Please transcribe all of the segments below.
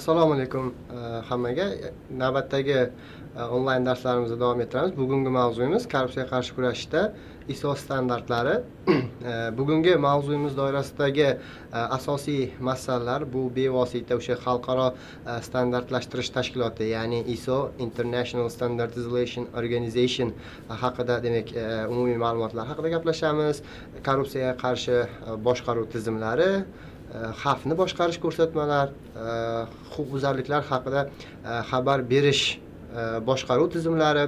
Assalomu alaykum hammaga. Navbatdagi onlayn darslarimizni davom ettiramiz. Bugungi mavzuyimiz korrupsiyaga qarshi kurashishda ISO standartlari. Bugungi mavzuyimiz doirasidagi asosiy masalalar bu bevosita o'sha xalqaro standartlashtirish tashkiloti, ya'ni ISO, International Standardization Organization haqida, demak, umumiy ma'lumotlar haqida gaplashamiz. Korrupsiyaga qarshi boshqaruv tizimlari, xavfni boshqarish ko'rsatmalar, huquqbuzarliklar haqida xabar berish boshqaruv tizimlari,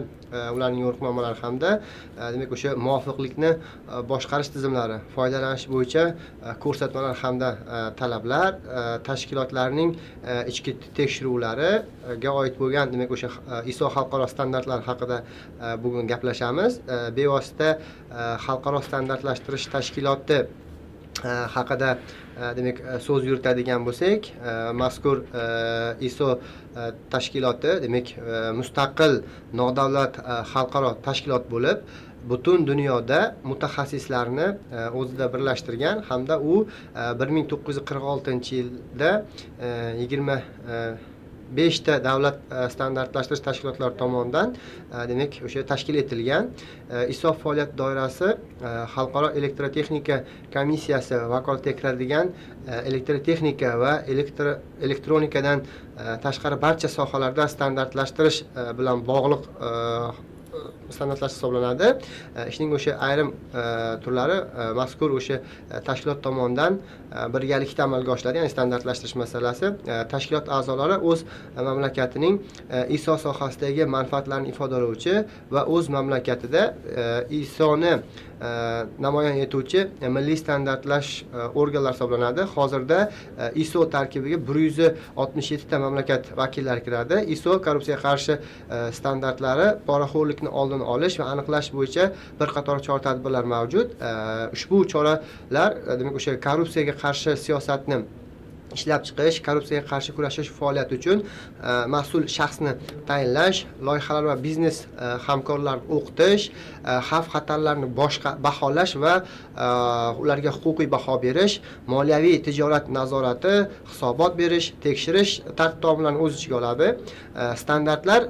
ularning yo'riqnomalari hamda demak, o'sha muvofiqlikni boshqarish tizimlari foydalanish bo'yicha ko'rsatmalar hamda talablar, tashkilotlarning ichki tekshiruvlariga oid bo'lgan, demak, o'sha ISO xalqaro standartlari haqida bugun gaplashamiz. Bevosita xalqaro standartlashtirish tashkiloti haqida, demak, so'z yuritadigan bo'lsak, mazkur ISO tashkiloti, demak, mustaqil nodavlat xalqaro tashkilot bo'lib, butun dunyoda mutaxassislarni o'zida birlashtirgan hamda u 1946-yilda 25 ta davlat standartlashtirish tashkilotlari tomonidan, demak, o'sha tashkil etilgan. ISO faoliyat doirasi xalqaro elektrotexnika komissiyasi vakolatiga kiradigan elektrotexnika va elektronikadan tashqari barcha sohalarda standartlashtirish bilan bog'liq standartlashtirish hisoblanadi. Ishning o'sha ayrim turlari mazkur o'sha tashkilot tomonidan birgalikda amalga oshiriladi, ya'ni standartlashtirish masalasi. Tashkilot a'zolari o'z mamlakatining ISO sohasidagi manfaatlarini ifodalovchi va o'z mamlakatida ISOni namoyon etuvchi milliy standartlash organlar hisoblanadi. Hozirda ISO tarkibiga 167 ta mamlakat vakillari kiradi. ISO korrupsiyaga qarshi standartlari poraxo'rlikni oldini olish va aniqlash bo'yicha bir qator chora tadbirlar mavjud. Ushbu choralar, demak, o'sha korrupsiyaga qarshi siyosatni ishlab chiqish, korrupsiyaga qarshi kurashish faoliyati uchun mas'ul shaxsni tayinlash, loyihalar va biznes hamkorlarni o'qitish, xavf xatarlarni boshqa baholash va ularga huquqiy baho berish, moliyaviy tijorat nazorati, hisobot berish, tekshirish tartib taomillarni o'z ichiga oladi. Standartlar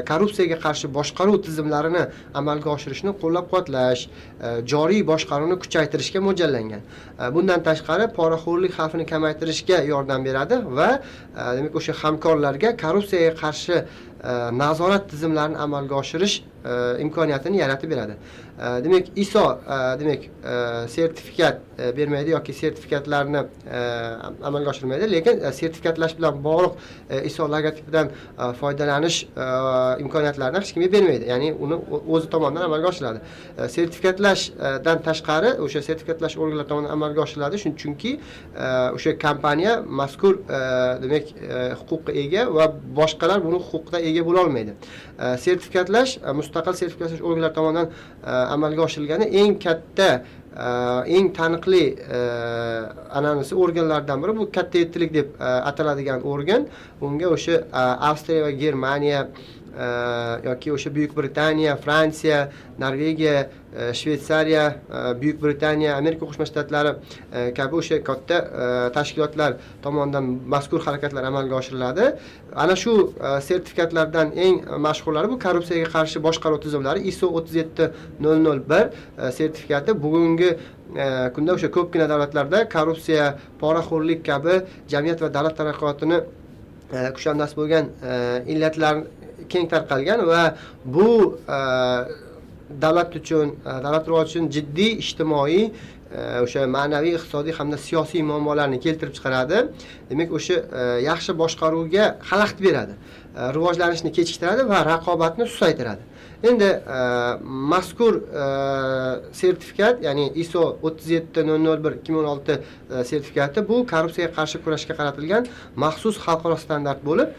korrupsiyaga qarshi boshqaruv tizimlarini amalga oshirishni qo'llab-quvvatlash, joriy boshqaruvni kuchaytirishga mo'ljallangan. Bundan tashqari, poraxo'rlik xavfini kamaytirishga yordam beradi va demak, o'sha hamkorlarga korrupsiyaga qarshi nazorat tizimlarini amalga oshirish imkoniyatini yaratib beradi. Demak, ISO, demak, sertifikat bermaydi yoki sertifikatlarni amalga oshirmaydi, lekin sertifikatlash bilan bog'liq ISO logotipidan foydalanish imkoniyatlarini hech kimga bermaydi, ya'ni uni o'zi tomonidan amalga oshiriladi. Sertifikatlashdan tashqari, o'sha sertifikatlash organlari tomonidan amalga oshiriladi, chunki o'sha kompaniya mazkur, demak, huquqqa ega va boshqalar buni huquqqa ega bo'la olmaydi. Sertifikatlash mustaqil sertifikatlash organlari tomonidan amalga oshirilgani eng katta, eng taniqli ananisi organlardan biri bu katta yettilik deb ataladigan organ. Unga o'sha Avstriya va Germaniya yoki o'sha Buyuk Britaniya, Fransiya, Norvegiya, Shvetsariya, Buyuk Britaniya, Amerika Qo'shma Shtatlari kabi o'sha katta tashkilotlar tomonidan mazkur harakatlar amalga oshiriladi. Ana shu sertifikatlardan eng mashhurlari bu korrupsiyaga qarshi boshqaruv tizimlari ISO 37001 sertifikati. Bugungi kunda o'sha ko'pgina davlatlarda korrupsiya, poraxo'rlik kabi jamiyat va davlat taraqqiyotini kushandasi bo'lgan illatlar keng tarqalgan va bu davlat uchun, davlat rivoji uchun jiddiy ijtimoiy, o'sha ma'naviy, iqtisodiy hamda siyosiy muammolarni keltirib chiqaradi. Demak, o'sha yaxshi boshqaruvga xalaqit beradi, rivojlanishni kechiktiradi va raqobatni susaytiradi. Endi mazkur sertifikat, ya'ni ISO 37001:2016 sertifikati bu korrupsiyaga qarshi kurashga qaratilgan maxsus xalqaro standart bo'lib,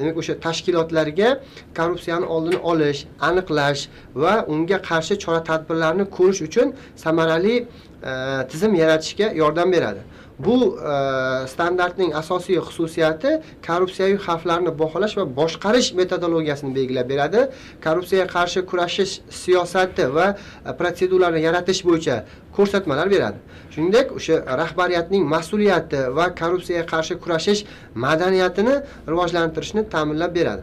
demak, o'sha tashkilotlarga korrupsiyani oldini olish, aniqlash va unga qarshi chora tadbirlarni ko'rish uchun samarali tizim yaratishga yordam beradi. Bu standartning asosiy xususiyati korrupsiyaviy xavflarni baholash va boshqarish metodologiyasini belgilab beradi. Korrupsiyaga qarshi kurashish siyosati va protseduralarini yaratish bo'yicha ko'rsatmalar beradi. Shuningdek, o'sha rahbariyatning mas'uliyati va korrupsiyaga qarshi kurashish madaniyatini rivojlantirishni ta'minlab beradi.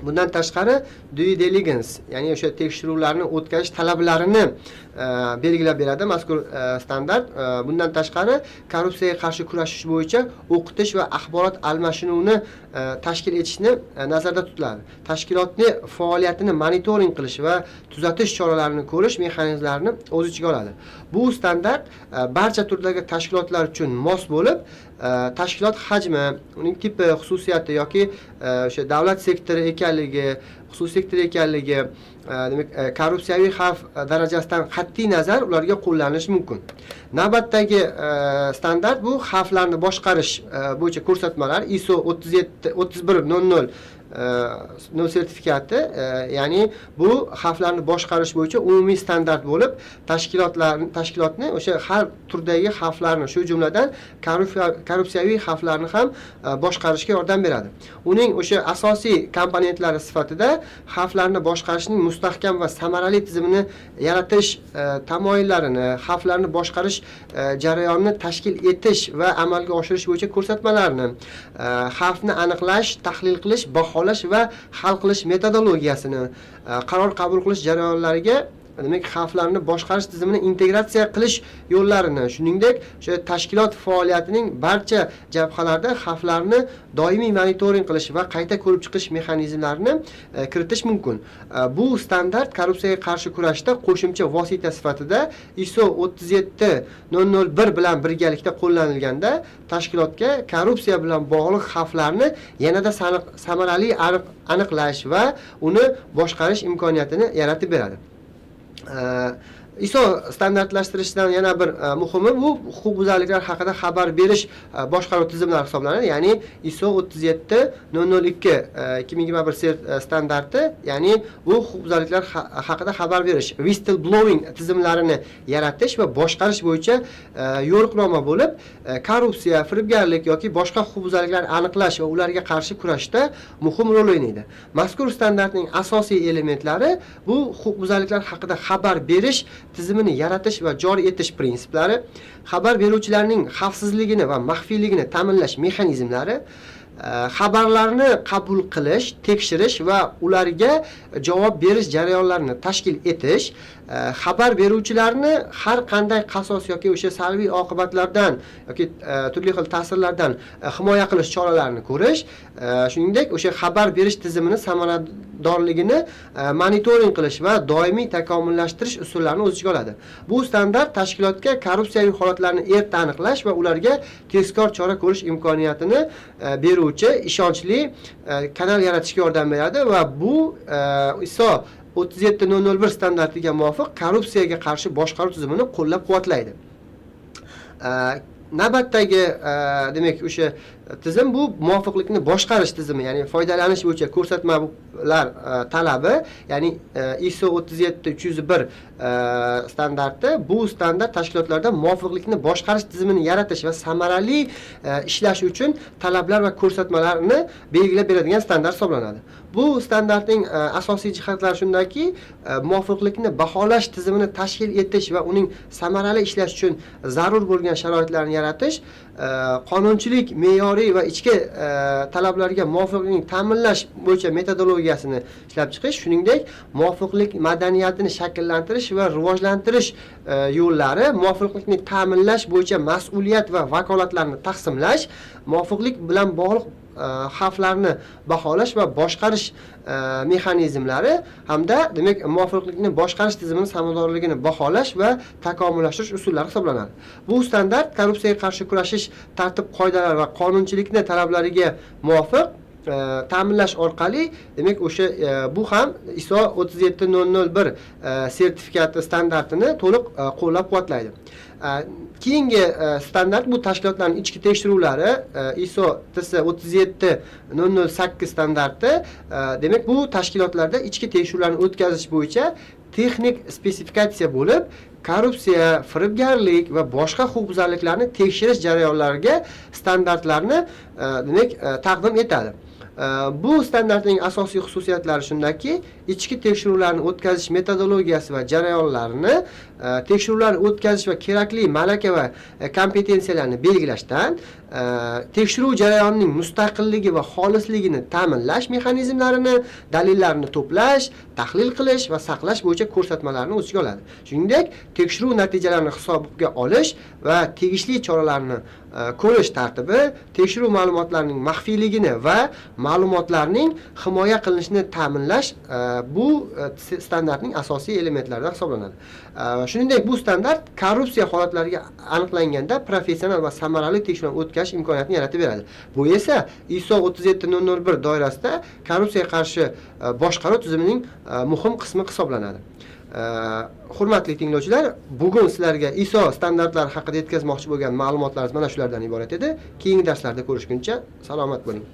Bundan tashqari, due diligence, ya'ni o'sha tekshiruvlarni o'tkazish talablarini belgilab beradi mazkur standart. Bundan tashqari, korrupsiyaga qarshi kurashish bo'yicha o'qitish va axborot almashinuvini tashkil etishni nazarda tutiladi. Tashkilotni faoliyatini monitoring qilish va tuzatish choralarini ko'rish mexanizmlarini o'z ichiga oladi. Bu standart barcha turdagi tashkilotlar uchun mos bo'lib, tashkilot hajmi, uning tipi, xususiyati yoki o'sha davlat sektori ekanligi, xususiy sektor ekanligi, demak, korrupsiyaviy xavf darajasidan qat'iy nazar ularga qo'llanilishi mumkin. Navbatdagi standart bu xavflarni boshqarish bo'yicha ko'rsatmalar, ISO 37 31 00 nol sertifikati, ya'ni bu xavflarni boshqarish bo'yicha umumiy standart bo'lib, tashkilotni o'sha har turdagi xavflarni, shu jumladan korrupsiyaviy xavflarni ham boshqarishga yordam beradi. Uning o'sha asosiy komponentlari sifatida xavflarni boshqarishning mustahkam va samarali tizimini yaratish tamoyillarini, xavflarni boshqarish jarayonini tashkil etish va amalga oshirish bo'yicha ko'rsatmalarni, xavfni aniqlash, tahlil qilish, baholash va hal qilish metodologiyasini, qaror qabul qilish jarayonlariga, demak, xavflarni boshqarish tizimini integratsiya qilish yo'llarini, shuningdek, o'sha tashkilot faoliyatining barcha jabhalarida xavflarni doimiy monitoring qilish va qayta ko'rib chiqish mexanizmlarini kiritish mumkin. Bu standart korrupsiyaga qarshi kurashda qo'shimcha vosita sifatida ISO 37001 bilan birgalikda qo'llanilganda tashkilotga korrupsiya bilan bog'liq xavflarni yanada samarali aniqlash va uni boshqarish imkoniyatini yaratib beradi. ISO standartlashtirishdan yana bir muhimi bu huquqbuzarliklar haqida xabar berish boshqaruv tizimlari hisoblanadi. Ya'ni ISO 37002 2021 standarti, ya'ni bu huquqbuzarliklar haqida xabar berish, whistleblowing tizimlarini yaratish va boshqarish bo'yicha yo'riqnoma bo'lib, korrupsiya, firibgarlik yoki boshqa huquqbuzarliklarni aniqlash va ularga qarshi kurashda muhim rol o'ynaydi. Mazkur standartning asosiy elementlari bu huquqbuzarliklar haqida xabar berish tizimini yaratish va joriy etish prinsiplari, xabar beruvchilarning xavfsizligini va maxfiyligini ta'minlash mexanizmlari, xabarlarni qabul qilish, tekshirish va ularga javob berish jarayonlarini tashkil etish, xabar beruvchilarni har qanday qasos yoki o'sha salbiy oqibatlardan yoki turli xil ta'sirlardan himoya qilish choralarini ko'rish, shuningdek, o'sha xabar berish tizimini samaradorligini monitoring qilish va doimiy takomillashtirish usullarini o'z ichiga oladi. Bu standart tashkilotga korrupsiyaviy holatlarni erta aniqlash va ularga tezkor chora ko'rish imkoniyatini beruvchi ishonchli kanal yaratishga yordam beradi va bu ISO 37001 standartiga muvofiq korrupsiyaga qarshi boshqaruv tizimini qo'llab-quvvatlaydi. Navbatdagi demak, o'sha tizim bu muvofiqlikni boshqarish tizimi, ya'ni foydalanish bo'yicha ko'rsatmalar talabi, ya'ni ISO 37301 standarti. Bu standart tashkilotlarda muvofiqlikni boshqarish tizimini yaratish va samarali ishlash uchun talablar va ko'rsatmalarni belgilab beradigan standart hisoblanadi. Bu standartning asosiy jihatlari shundaki, muvofiqlikni baholash tizimini tashkil etish va uning samarali ishlashi uchun zarur bo'lgan sharoitlarni yaratish, qonunchilik, me'yoriy va ichki talablarga muvofiqlikni ta'minlash bo'yicha metodologiyasini ishlab chiqish, shuningdek, muvofiqlik madaniyatini shakllantirish va rivojlantirish yo'llari, muvofiqlikni ta'minlash bo'yicha mas'uliyat va vakolatlarni taqsimlash, muvofiqlik bilan bog'liq xavflarni baholash va boshqarish mexanizmlari hamda, demak, muvofiqlikni boshqarish tizimini samaradorligini baholash va takomillashtirish usullari hisoblanadi. Bu standart korrupsiyaga qarshi kurashish tartib qoidalari va qonunchilikni talablariga muvofiq ta'minlash orqali, demak, o'sha bu ham ISO 37001 sertifikati standartini to'liq qo'llab-quvvatlaydi. Keyingi standart bu tashkilotlarning ichki tekshiruvlari, ISO TS 37008 standarti. Demak, bu tashkilotlarda ichki tekshiruvlarni o'tkazish bo'yicha texnik spesifikatsiya bo'lib, korrupsiya, firibgarlik va boshqa huquqbuzarliklarni tekshirish jarayonlariga standartlarni demak taqdim etadi. Bu standartning asosiy xususiyatlari shundaki, ichki tekshiruvlarni o'tkazish metodologiyasi va jarayonlarini, tekshiruvlarni o'tkazish va kerakli malaka va kompetensiyalarni belgilashdan, tekshiruv jarayonining mustaqilligi va xolisligini ta'minlash mexanizmlarini, dalillarni to'plash, tahlil qilish va saqlash bo'yicha ko'rsatmalarni o'z ichiga oladi. Shuningdek, tekshiruv natijalarini hisobga olish va tegishli choralarni ko'rish tartibi, tekshiruv ma'lumotlarining maxfiyligini va ma'lumotlarning himoya qilinishini ta'minlash bu standartning asosiy elementlaridan hisoblanadi. Shuningdek, bu standart korrupsiya holatlariga aniqlanganda professional va samarali tekshiruvni o'tkazish imkoniyatini yaratib beradi. Bu esa ISO 37001 doirasida korrupsiyaga qarshi boshqaruv tizimining muhim qismi hisoblanadi. Hurmatli tinglovchilar, bugun sizlarga ISO standartlari haqida yetkazmoqchi bo'lgan ma'lumotlarimiz mana shulardan iborat edi. Keyingi darslarda ko'rishguncha salomat bo'ling.